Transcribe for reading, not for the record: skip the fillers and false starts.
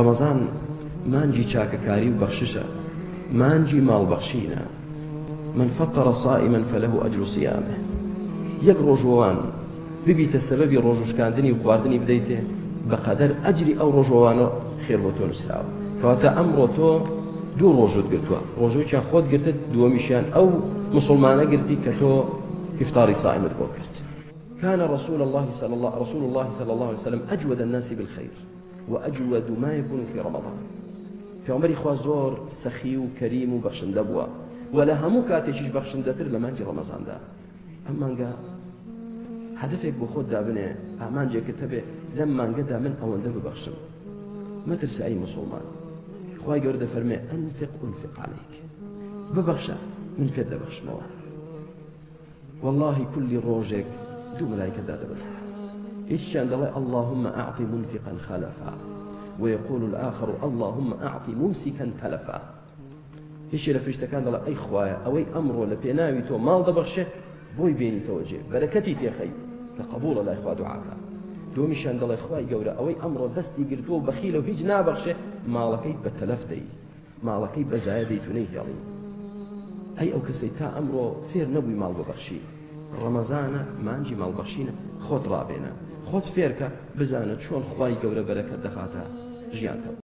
ڕەمەزان مانگی چاکەکاری و بەخششە، مانگی ماڵ بەخشینە. من فطر صائما فله اجر صیامه. یەک ڕۆژووان ببیتە سەبەبی ڕۆژوو شکاندنی و خواردنی بدەیتێ بەقەدەر ئەجری ئەو ڕۆژووانە خێر بۆ تۆ نووسراوە. کەواتە ئەمڕۆ تۆ دوو ڕۆژوت گرتووە، ڕۆژوویان خۆت گرتت، دووەمیشیان ئەو مسوڵمانە گرتی کە تۆ ئیفتاری صائمت بۆ کرد. كان رسول الله صلى الله رسول الله صلى الله عليه وسلم أجود الناس بالخير وأجود ما يكون في رمضان. پێغەمبەری خوا زۆر سەخی و کەریم و بەخشندە بووە و لە هەموو کاتێکیش بەخشندەتر لە مانگی ڕەمەزاندا. ئەم مانگە هەدەفێک بۆ خۆت دابنێ، ئامانجێکت هەبێ لەم مانگەدا من ئەوەندە ببەخشم. مەترسە ئەی مسوڵمان، خوای گەورە دەفەرمێ ئەنفق ئونفق عەلەیک، ببەخشە من پێت دەبەخشمەوە. واللهی کولی ڕۆژێک دوو ملایکە دادەبەزن، یەکیان دەڵێ اللهم اعطی منفقا خلفا ويقول الآخر اللهم اعطی ممسكا تلفا. یەکێ لە فریشتەکان دەڵێ ئەی خوایە ئەوەی ئەمڕۆ لە پێناوی تۆ ماڵ دەبەخشێ بۆی بێنیتەوە جێ بەرەکەتی تێخەی کە قبوڵە لای خوا دوعاکە. دووەمیشیان دەڵێ خوای گەورە ئەوەی ئەمڕۆ دەستی گرتووە و بەخیلە و هیچ نابەخشێ ماڵەکەی بە تەلەف دەی، ماڵەکەی بە زایە دەیت و نەیهێڵی. ئەی ئەو کەسەی تا ئەمڕۆ فێر نەبووی ماڵ ببەخشی، ڕەمەزانە مانگی ماڵبەخشینە، خۆت ڕابێنە، خۆت فێرکە، بزانە چۆن خوای گەورە بەرەکەت دەخاتە ژیانتەوە.